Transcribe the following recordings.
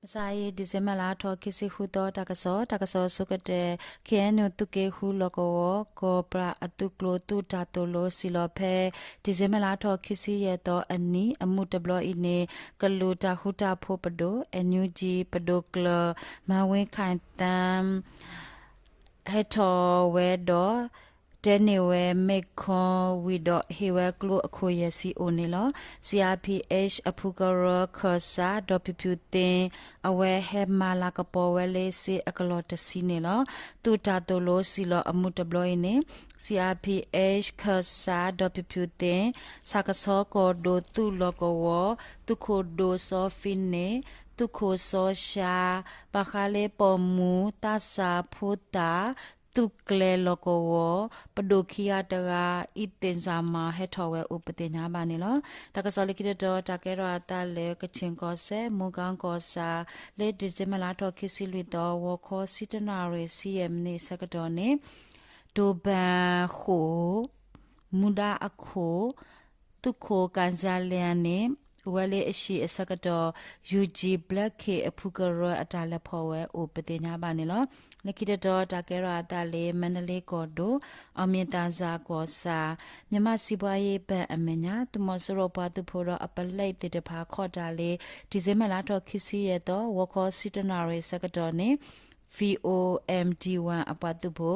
မဆါအံၤ December လါထီၣ်ခံဆံဃုသီ တၢ်ကစီၣ်, တၢ်ကစီၣ်အဆိကတၢၢ်, KNU သုးက့ဃုလီၢ်ကဝီၤ ကီၢ်ပြးအသုးကျိၤ သုးတၢ်သိၣ်လိစံးလီၤဖဲ December လါထီၣ်ခံဆံယဲၢ်သီအနံၤ အမုၢ်တဘျီအံၤန့ၣ် ကလူးတၢ်ဃူတၢ်ဖိးပဒိၣ် NUG ပဒိၣ်ကျၢၢ် မၤဝ့ခၢၣ်သၢ ဟဲထီၣ်ဝဲဒီး တဲန့ၢ်ဝဲမ့ၢ်ခွါဝံၤဒီး ဟ့ၣ်ဝဲကျိအခိၣ်ယဲၢ်ဆံအိၣ်န့ၣ်လီၤ. CRPH အဖုကရၢ ခၢၣ်စး ဒီးဖၠူးဖၠူးသ့ အဝဲဟဲမၤလၤကပီၤဝဲလၢစ့အကလီၢ်တဆံန့ၣ်လီၤ. သုးတၢ်သိၣ်လိစံးလီၤအမုၢ်တဘျီအံၤန့ၣ် CRPH ခၢၣ်စး ဒီးဖၠူးဖၠူးသ့ ဆၣ်ကဆီကီၢ်ဒိၣ်သုးလီၢ်ကဝီၤ သုးခိၣ်ဒိၣ်စီၤဖံန့ၣ် သုးခိၣ်စီၤရှါ ဘၣ်ဃးလၢပိာ်မုၣ် သးစၢ်ဖိသၣ် သုးကျဲၤလီၢ်ကဝီၤ ပဒိၣ်ခံဂၤတဂၤ အံသ့ၣ်စၣ်မၤ ဟဲထီၣ်ဝဲအိၣ်ပသ့ၣ်ညါဘၣ်န့ၣ်လီၤ. တၢ်ကစီၣ်လၢခံတတီၤ တၢ်ကဲထီၣ်အသးလၢ ကခၠ့ၣ်ကီၢ်စဲၣ် မူကီၢ်ကီၢ်ဆၣ် လၢ December လါထီၣ်ခံဆံလွံၢ်သီ ဂီၤခီဆံတၢနၣ်ရံၣ် ဆံယဲၢ်မံးနံးအဆၢကတီၢ်န့ၣ် ဒိၣ်ဘၣ်ဃိၣ် မူဒါအခိၣ် သုးခိၣ်ကၣ်စၢ်လၢန့ၣ် အိၣ်ဝဲလၢအဟံၣ်အဆၢကတီၢ် ယူၣ်ကၠံၣ်ဘျၢခ့ၣ်အဖုကရၢအတၢ်လဲၤဖီၣ်ဝဲအိၣ်ပသ့ၣ်ညါဘၣ်န့ၣ်လီၤ. လၢခံတတီၤ တၢ်ကဲထီၣ်အသးလၢ မါဒလ့ကီၢ်ဒိၣ် အီၣ်မ့ၢ်သၣ်စၢ်ကီၢ်ဆၣ် မြန်မာ့စီးပွားရေးဘဏ်အမဲာ်ညါ သုးမီၤစိရိၤပှၤသုးဖိဒီးအပလဲသ့ၣ်တဖၣ်ခီၣ်တၢ်လၢ December လါထီၣ်ခံဆံယဲၢ်သီ ဂီၤခီဆံတၢနၣ်ရံၣ်အဆၢကတီၢ်န့ၣ် V O M D one အပှၤသုးဖိ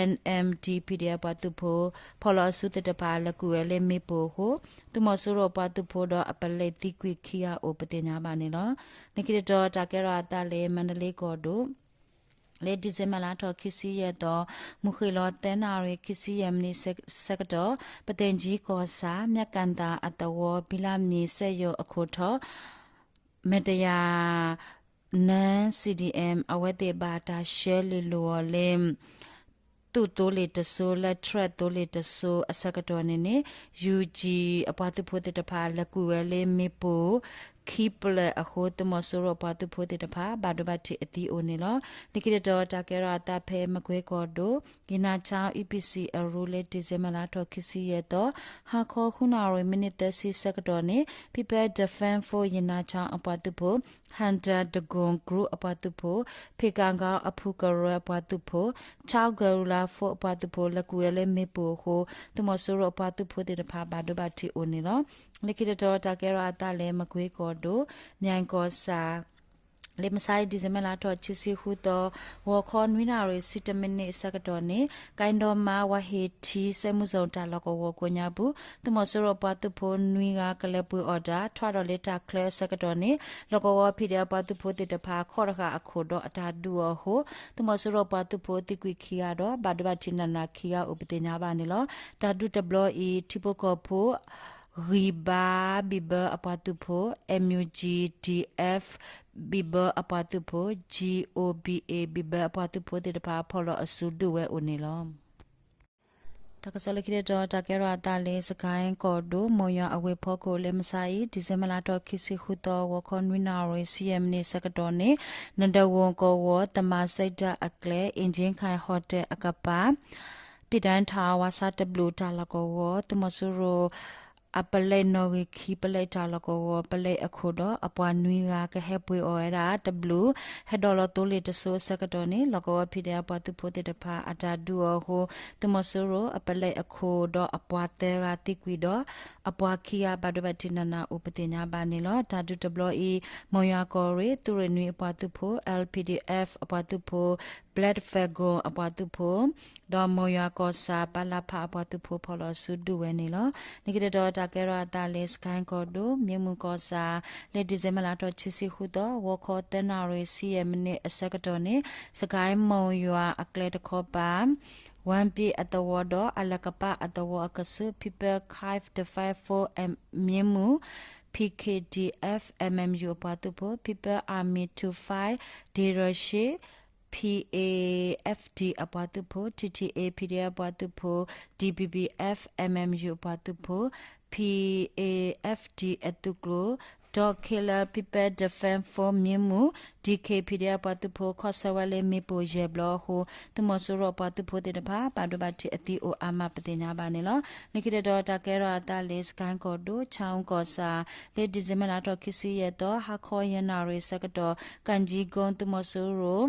N M D P D F ပှၤသုးဖိ ဖီၣ်လီၤအစုသ့ၣ်တဖၣ် လဲၤကွံာ်ဝဲလၢမ့ၣ်ပိၢ်အဃိ သုးမီၤစိရိၤပှၤသုးဖိဒီးအပလဲသံကွံာ်ခံဂၤအိၣ်ပသ့ၣ်ညါဘၣ်န့ၣ်လီၤ. လၢခံတတီၤ တၢ်ကဲထီၣ်အသးလၢ မါဒလ့ကီၢ်ဒိၣ် လၢ December လါထီၣ်ခံဆံယဲၢ်သီ မုၢ်ဃ့ၢ်လီၤသၢနၣ်ရံၣ်ခံဆံယဲၢ်မံးနံးဆၢကတီၢ် ပသ့ၣ်ကၠံကီၢ်ဆၣ် မၠဲၣ်ကၣ်သၣ်အသဝီ ဘံလၣ်မံၤစက်ရုံအခိၣ်ထီၣ် မဲာ်တယၤ န C D M အဝဲသ့ၣ်ဘၣ်တၢ်ဆှၢလ့ၢ်လိာ်အီၤလၢ သုးသိလ့ၣ်တစိၤ လၢ track သိလ့ၣ်တစိၤအဆၢကတီၢ်န့ၣ်န့ၣ် ယူၣ်ကၠံၣ် အပှၤသုးဖိသ့ၣ်တဖၣ် လဲၤကွံာ်ဝဲလၢမ့ၣ်ပိၢ် ခံဖျၢၣ်အဃိ သုးမီၤစိရိၤအပှၤသုးဖိသ့ၣ်တဖၣ် ဘၣ်ဒိဘၣ်ထံးအသံအိၣ်န့ၣ်လီၤ. လၢခံတတီၤ တၢ်ကဲထီၣ်အသးဖဲ မကွ့ကီၢ်ဒိၣ် ယနါခၠါ E P C အရူလၢ December လါထီၣ်ခံဆံယဲၢ်သီ ဟါခီဃုနၣ်ရံၣ် မံးနံးသၢဆံဆၢကတီၢ်န့ၣ် People Defense Force ယနါခၠါအပှၤသုးဖိ Hunter Dragon Group အပှၤသုးဖိ ဖ့ၣ်ကၣ်ကီအဖုကရၢအပှၤသုးဖိ Child Guerrilla Force အပှၤသုးဖိ လဲၤကွံာ်ဝဲလၢမ့ၣ်ပိၢ်အဃိ သုးမီၤစိရိၤအပှၤသုးဖိသ့ၣ်တဖၣ် ဘၣ်ဒိဘၣ်ထံးအိၣ်န့ၣ်လီၤ. လၢခံတတီၤ တၢ်ကဲထီၣ်အသးလၢ မကွ့ကီၢ်ဒိၣ် မၠဲၣ်ကီၢ်ဆၣ် လၢမဆါအံၤ December လါထီၣ်ခံဆံဃုသီ ဂီၤခီနွံနၣ်ရံၣ် ဆံတမံးနံးအဆၢကတီၢ်န့ၣ် ကၣ်ဒိၣ်မါ ဝါဟ့ၣ်ထံ စဲမုၢ်စိၣ်တၢ်လီၢ်ကဝီၤကိးညါပူၤ သုးမီၤစိရိၤအပှၤသုးဖိနွံဂၤ ကလဲၤပှ့ၤအီၣ်တၢ် ထွဲဒီးလၢတၢ်ချၢအဆၢကတီၢ်န့ၣ် လီၢ်ကဝီၤ P D F ပှၤသုးဖိသ့ၣ်တဖၣ် ခီၣ်တဃာ်အခိၣ်ဒီးအတၢ်ဒုးအီၤအဃိ သုးမီၤစိရိၤပှၤသုးဖိသံကွံာ်ခံဂၤဒီး ဘၣ်ဒိဘၣ်ထံးနးနးခံဂၤအိၣ်ပသ့ၣ်ညါဘၣ်န့ၣ်လီၤ. တၢ်ဒုးတဘျီအံၤ ထံဖိကီၢ်ဖိ ဂံၢ်ဘါ ဘံၣ်ဘၢအပှၤသုးဖိ M U G D F ဘံၣ်ဘၢအပှၤသုးဖိ G O B A ဘံၣ်ဘၢအပှၤသုးဖိသ့ၣ်တဖၣ် ဖီၣ်လီၤအစုဒုးဝဲအိၣ်န့ၣ်လီၤ. တၢ်ကစီၣ်လၢခံတတီၤ တၢ်ကဲထီၣ်အသးလၢ စကဲၣ်ကီၢ်ဒိၣ် မိၢ်ယွၤအဝ့ၢ်ဖီခိၣ် လၢမဆါအံၤ December လါထီၣ်ခံဆံဃုသီ ဂီၤခီနွံနၣ်ရံၣ် ဆံယဲၢ်မံးနံးအဆၢကတီၢ်န့ၣ် နဒၢဝီၢ်ကဝီၤ သမၣ်စံဒၣ်အကျဲ အ့ၣ်ကၠ့ခၢၣ်ဟီၣ်တဲၣ်အကပၤ ပံၣ်ဒၣ်ထၣ် ဝါဆါတဘျုးတၢ်လီၢ်ကဝီၤ သုးမီၤစိရိၤ အပလဲနီၣ်ဂံၢ်ခံ ပလဲတၢ်လီၢ်ကဝီၤ ပလဲအခိၣ်ဒီး အပှၤနွံဂၤ ကဟဲပှ့ၤအီၣ်ဝဲဒၣ်တဘျုး ဟဲဒိးလီၤသိလ့ၣ်တစိၤအဆၢကတီၢ်န့ၣ် လီၢ်ကဝီၤ P D F ပှၤသုးဖိသ့ၣ်တဖၣ် အတၢ်ဒုးအီၤအဃိ သုးမီၤစိရိၤ အပလဲအခိၣ်ဒီးအပှၤသၢဂၤသံကွံာ်ဒီး အပှၤခံဂၤဘၣ်ဒိဘၣ်ထံးနးနးအိၣ်ပသ့ၣ်ညါဘၣ်န့ၣ်လီၤ. တၢ်ဒုးတဘျီအံၤ မိၢ်ယွၤကီၢ်ရ့ၣ် သုးရ့ၣ်နွံအပှၤသုးဖိ L P D F အပှၤသုးဖိ Black Dragon အပှၤသုးဖိ ဒီးမိၢ်ယွၤကီၢ်ဆၣ် ပလဖ အပှၤသုးဖိ ဖီၣ်လီၤစုဒုးဝဲန့ၣ်လီၤ. လၢခံတတီၤ တၢ်ကဲထီၣ်အသးလၢ စကဲၣ်ကီၢ်ဒိၣ် မ့ၢ်မုၢ်ကီၢ်ဆၣ် လၢ December လါထီၣ်ခံဆံဃုသီ ဂီၤခီသၢနၣ်ရံၣ် ဆံယဲၢ်မံးနံးအဆၢကတီၢ်န့ၣ် စကဲၣ်မိၢ်ယွၤအကျဲတခီပၤ ဝၣ်ပံၣ်အသဝီဒီး အလဲကပၤအသဝီအကဆူး People Khyve Defense Force မ့ၢ်မုၢ် P K D F M M U အပှၤသုးဖိ People Army Two Five ဒ့ရၡ့ P A F D အပှၤသုးဖိ T T A P D F အပှၤသုးဖိ D B B F M M U အပှၤသုးဖိ P A F D အသုးကျိၤ ဒီး Karen People Defense Force မံမုၢ် ဒီး ခ့ၣ် ပီၣ်ဒ့ၣ် အပှၤသုးဖိ ခီၣ်ဆၢဝဲလၢမ့ၣ်ပိၢ်ယဲၢ်ဘျီအဃိ သုးမီၤစိရိၤအပှၤသုးဖိသ့ၣ်တဖၣ် ဘၣ်ဒိဘၣ်ထံးအသံအိၣ်အါမးပသ့ၣ်ညါဘၣ်န့ၣ်လီၤ. လၢခံတတီၤတၢ်ကဲထီၣ်အသးလၢ စကဲၣ်ကီၢ်ဒိၣ် ဆၣ်အူကီၢ်ဆၣ် လၢ December လါထီၣ်ခံဆံယဲၢ်သီ ဟါခီယဲၢ်နၣ်ရံၣ်ဆၢကတီၢ် ကၣ်ကၠံကိ သုးမီၤစိရိၤ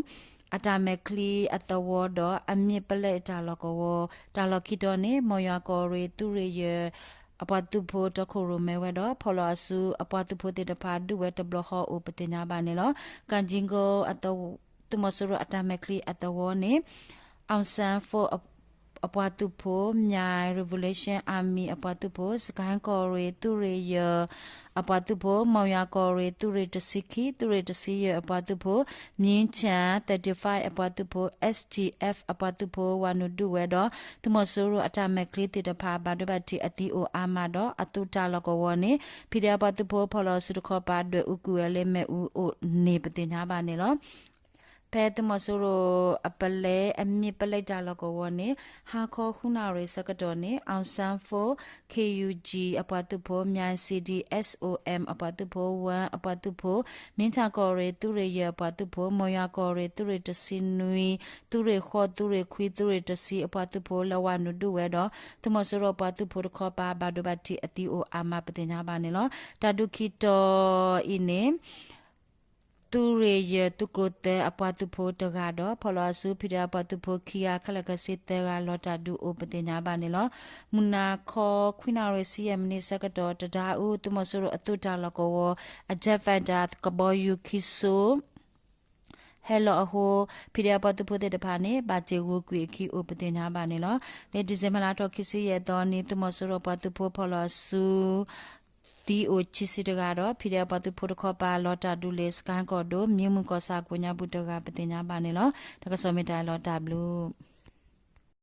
အတၢ်မဲာ်ချံအသဝီဒီး အမ့ၢ်ပလဲတၢ်လီၢ်ကဝီၤ တၢ်လီၢ်ခံတီၤန့ၣ် မိၢ်ယွၤကီၢ်ရ့ၣ်သုးရ့ၣ်ယဲၢ် အပှၤသုးဖိတီခိၣ်ရိၣ်မဲဝဲဒီး ဖီၣ်လီၤအစုအပှၤသုးဖိသ့ၣ်တဖၣ်ဒုးဝဲတဘျီဃီအိၣ်ပသ့ၣ်ညါဘၣ်န့ၣ်လီၤ. ကၣ်ကၠံကိ သုးမီၤစိရိၤအတၢ်မဲာ်ချံအသဝီန့ၣ် အောင်ဆန်း Force အပှၤသုးဖိ Myaing Revolution Army အပှၤသုးဖိ စကဲၣ်ကီၢ်ရ့ၣ်သုးရ့ၣ်ယဲၢ် အပှၤသုးဖိ မိၢ်ယွၤကီၢ်ရ့ၣ်သုးရ့ၣ်တဆံခံ သုးရ့ၣ်တဆံယဲၢ်အပှၤသုးဖိ မြင်းခြံ သၢၣ်တံၣ်ၾၢၣ် အပှၤသုးဖိ S T F အပှၤသုးဖိဝၤနုာ်ဒုးဝဲဒီး သုးမီၤစိရိၤအတၢ်မဲာ်ချံသ့ၣ်တဖၣ် ဘၣ်ဒိဘၣ်ထံးအသံအိၣ်အါမးဒီး အသုးတၢ်လီၢ်ကဝီၤန့ၣ် ဖံးဒဲးအပှၤသုးဖိ ဖီၣ်လီၤအစုတခီပၤ ဒွဲၣ်အူကွံာ်ဝဲလၢမ့ၣ်အူအိၣ်န့ၣ်ပသ့ၣ်ညါဘၣ်န့ၣ်လီၤ. ဖဲသုးမီၤစိရိၤအပလဲ အမ့ၢ်ပလဲတၢ်လီၢ်ကဝီၤန့ၣ် ဟါခီဃုနၣ်ရံၣ်ဆၢကတီၢ်န့ၣ် အောင်ဆန်း Force K U G အပှၤသုးဖိ မြၢၣ် C D S O M အပှၤသုးဖိ ဝၢၣ် အပှၤသုးဖိ မ့ၢ်ထၣ်ကီၢ်ရ့ၣ်သုးရ့ၣ်ယဲၢ်အပှၤသုးဖိ မိၢ်ယွၤကီၢ်ရ့ၣ် သုးရ့ၣ်တဆံနွံ သုးရ့ၣ်ဃိး သုးရ့ၣ်ခွံ သုးရ့ၣ်တဆံအပှၤသုးဖိ လဲၤဝၤနုာ်ဒုးဝဲဒီး သုးမီၤစိရိၤအပှၤသုးဖိတခီပၤ ဘၣ်ဒိဘၣ်ထံးအသံအိၣ်အါမးပသ့ၣ်ညါဘၣ်န့ၣ်လီၤ. တၢ်ဒုးခံတီၤအံၤန့ၣ် သုးရ့ၣ်ယဲၢ်သုးကျိၤသၢအပှၤသုးဖိတဂၤဒီး ဖီၣ်လီၤအစု ဖံးဒဲးအပှၤသုးဖိခံဂၤ ခဲလၢာ်ခဲဆ့သၢဂၤ လီၤတၢ်ဒုးအိၣ်ပသ့ၣ်ညါဘၣ်န့ၣ်လီၤ. မုၢ်နၤခီ ခွံနၣ်ရံၣ်ဆံယဲၢ်မံးနံးဆၢကတီၢ် တဒါအူ သုးမီၤစိရိၤအသုးတၢ်လီၢ်ကဝီၤ အ jet fighter ကဘီယူၤခံစိ ဟဲလီၤအဃိ ဖံးဒဲးအပှၤသုးဖိသ့ၣ်တဖၣ်န့ၣ် ဘၣ်တ့ၢ်ဂုၤကွံာ်အခံအိၣ်ပသ့ၣ်ညါဘၣ်န့ၣ်လီၤ. လၢ December လါထီၣ်ခံဆံယဲၢ်သီနံၤ သုးမီၤစိရိၤအပှၤသုးဖိဖီၣ်လီၤအစု သံအိၣ်ခံဆံတဂၤဒီး ဖံးဒဲးအပှၤသုးဖိတခီပၤ လီၤတၢ်ဒုးလၢ စကဲၣ်ကီၢ်ဒိၣ် မံမုၢ်ကီၢ်ဆၣ်ကိးညါပူၤတဂၤပသ့ၣ်ညါဘၣ်န့ၣ်လီၤ. တၢ်ကစီၣ်မ့ၢ်တၢ်လီၤတၢ်ဘျုး